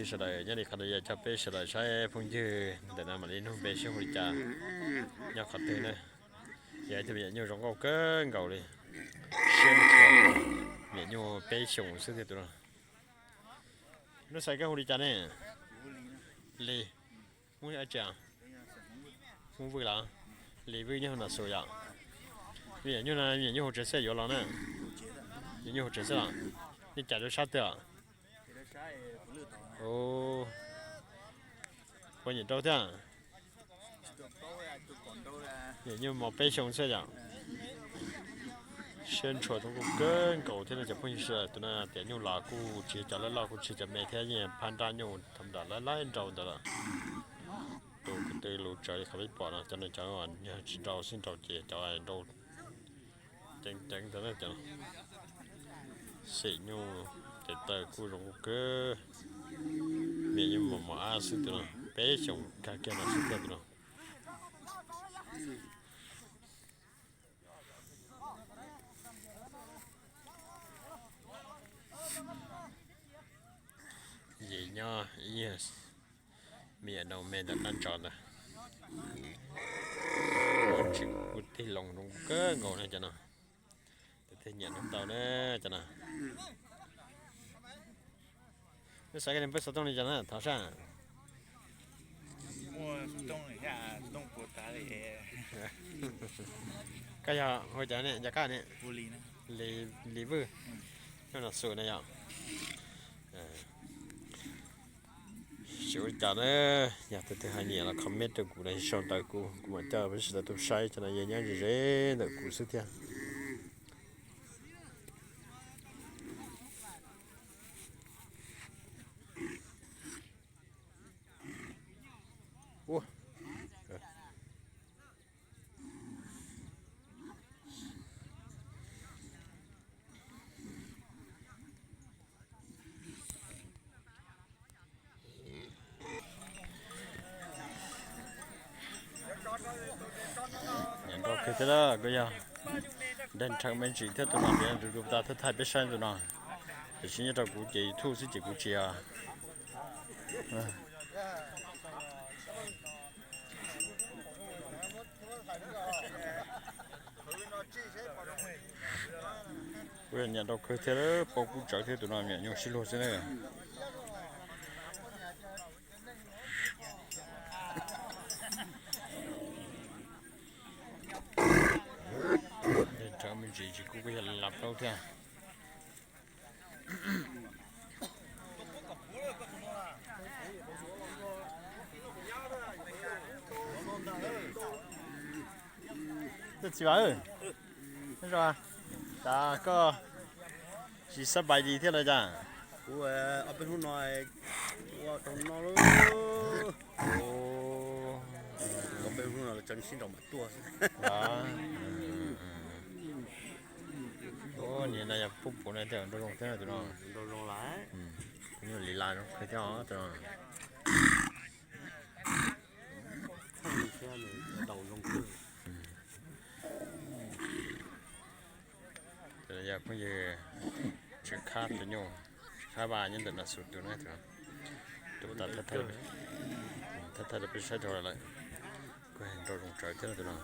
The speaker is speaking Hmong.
Sawv daws nyob li qhov no yog coj peb sawv daws saib phooj ywg ntawm no mam li nug npe seb hu li cas, nyob qhov twg na. Yog ib tug me nyuam nyuj zoo nkauj kawg nkaus li, siab ntshua, me nyuam nyuj peb xyoos xwb thiab tus no. Lub xaiv koj hu li cas ne? Lis. Hmoob dab tsi? Hmoob Vwj los? Lis Vwj nyob hauv Nam Xus yom? Me nyuam nyuj no me nyuam nyuj hauv tsev xwb yuav los na? Me nyuam nyuj hauv tsev xwb los? Nej cais rau sab twg os? Puas nyiam rau thiab? Me nyuam nyuj mos peb xyoo xwb yom? Siab ntshua zoo nkauj kawg nkaus thiab no cov phooj ywg sawv daws. Tus no tiav nyuj los kuj tsis yog cov loj loj kuj tsis yog cov me thiab, yeej phab nrab nyuj tham nram lawv lawv nrau ntawd lawm. Tus ko tw lus tsawv li qhov peb pom no, cov no cov yog tsis nrau xwb, nrau ces cov nrau ceev ceev ntawd na. Cov xim nyuj tes taw kuj zoo nkauj kawg, me nyuam nyuj mos mos ab xwb tus no, peb xyoos kag kiag no xwb thiab tus no. Yim nyob ib yam me nyuam nraug me ntawm qab ntsos ntawd, tsis kuj tig loo zoo kawg nkaus na cov no. Tus twg nyiam nug tau na cov no. Neb xav koj npuab xov tooj li cas na thov sab. Koj yog hu cas ne, yog koj ne? Lis Vwj, nyob Nam Xus na yom. Tsis ua cas na, yog tus twg hais nyiam los comment rau kuv na, sau ntawv kuv, kuv mam coj peb sawv daws tuaj saib. Cov no yeej nyob ze ze ntawm kuv xwb thiab. Nyiam nrau kawg thiab, koj yog dag nrhaw me ntsis thiab tus no, piav tus tas thawj thaij peb saib tus no. Tiam sis nyob rau kuv ces YouTube xwb ces kuv tsis Kuv yog nyiam nrau kawg thiab, paub kub tsawv thiab, tus no me nyuam nyuj sib luag xwb na. Dag nrhaw me ntsis tsis kub kuj yog lav plaub thiab. Txiv Vam, cas koj tsis xab pais li thiab los cas? Kuv ob peb hnub no ua rau no lawm. Ob peb hnub no lawv cov sib nraus mam tuaj. Niam no yog pub puv no thiaj nrau zoo thiab tus no. Nrau zoo lawm. Nyuj li las zoo kawg thiab tus no. Thaij thiab daus zoo kawg. Yog phooj ywg Tswv Khab tus nyuj, Tswv Khab Vaj nyob ntawm Nam Xus tus na, tus tas thawj thaij rau peb saib dhau lawm. Kuj nrau zoo tsawv thiab tus no.